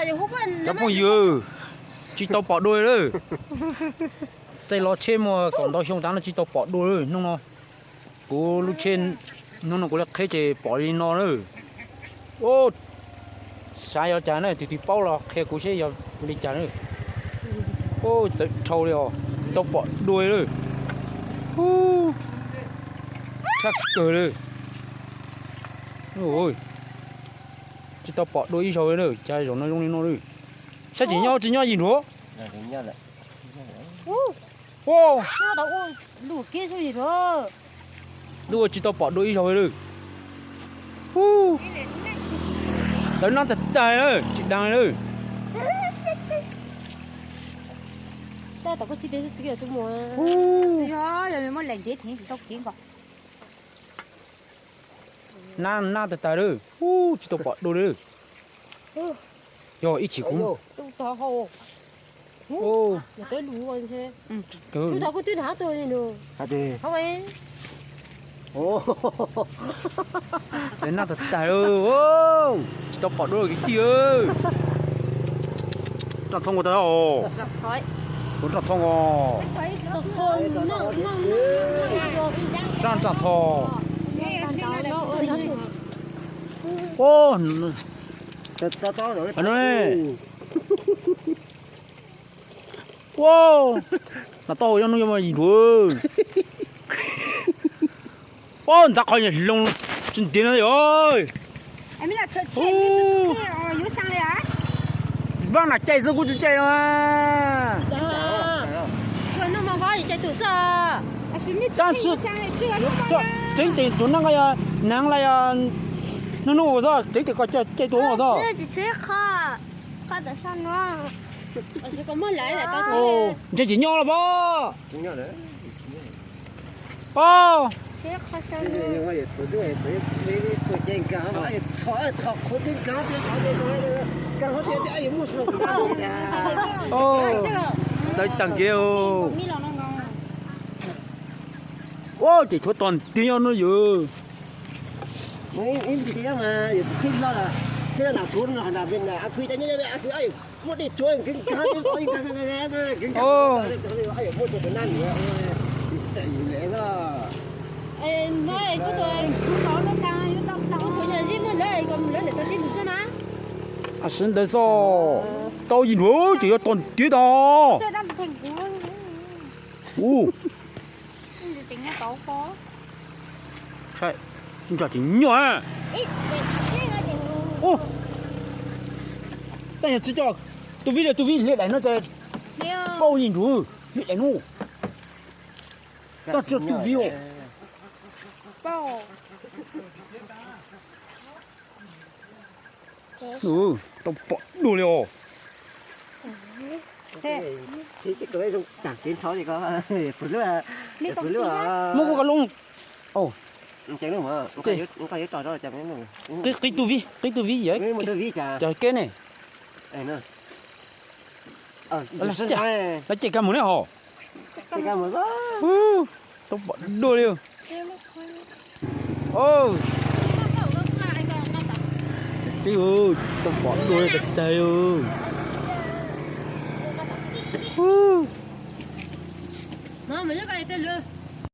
Cov phooj ywg, tsis tau pom dua lawm. Txij los tsheb muaj kaum ntau xyoo tas no tsis tau pom dua lawm. Hnub no kuv lub tsheb, hnub no kuv lub qheb ces pom li no lawm. Xav yog cas na, tus twg paub los qhia kuv seb yog li cas na. Txawv dhau li os, tsis tau pom dua lawm. Tshaj kawg li. Tsis tau pom dua ib zaug li lawm, cas zaum no zoo li no lawm. Saib tsis nyob tsis nyob Yim Nruas. Ua, tsis tau pom dua ib zaug li lawm. Hu, lawv nab tag tag lawm, tsis dag li lawm. Hu, nab nab tag tag lawm. Hu, tsis tau pom dua li lawm. Yog ib chim kuv Lawv nab tag tag, tsis tau pom dua kwv tij. Raj txhob nkaus tag, kuv raj txhob nkaus. Raj, raj txhob. Ua, no tau yog no yog Yim Nruas. Ua, ntxav qhov niag loo tsis ntiav no yog. Vaaj nam cai xwb kuv tsis cai no. Tseeb tias tus nab nqaij yog nag lawm yog, nub nub xwb, tseeb tias koj cai tus xwb. Ntshai tsis nyob los pob. Pob. Txawv tag nkiv. Ua, ces tshuav tog ntiag nyob no yog. Sawv ntawd xwb, tau Yim Nruas ces yog tog ntiag tog. Ua, ntshai tsis nyob. Taj yog tsis coj tus vib, tus vib hliv daim no ces paub Yim Nruas hliv daim no. Taj tsis coj tus vib os. Tau pom dua li os. Muab kuv ka loo. Qib tus vib, qib tus vib yog. Cov keb ne. Lawv cem kag mus ne hos. Tau pom dua li. Tau pom dua li tag tag.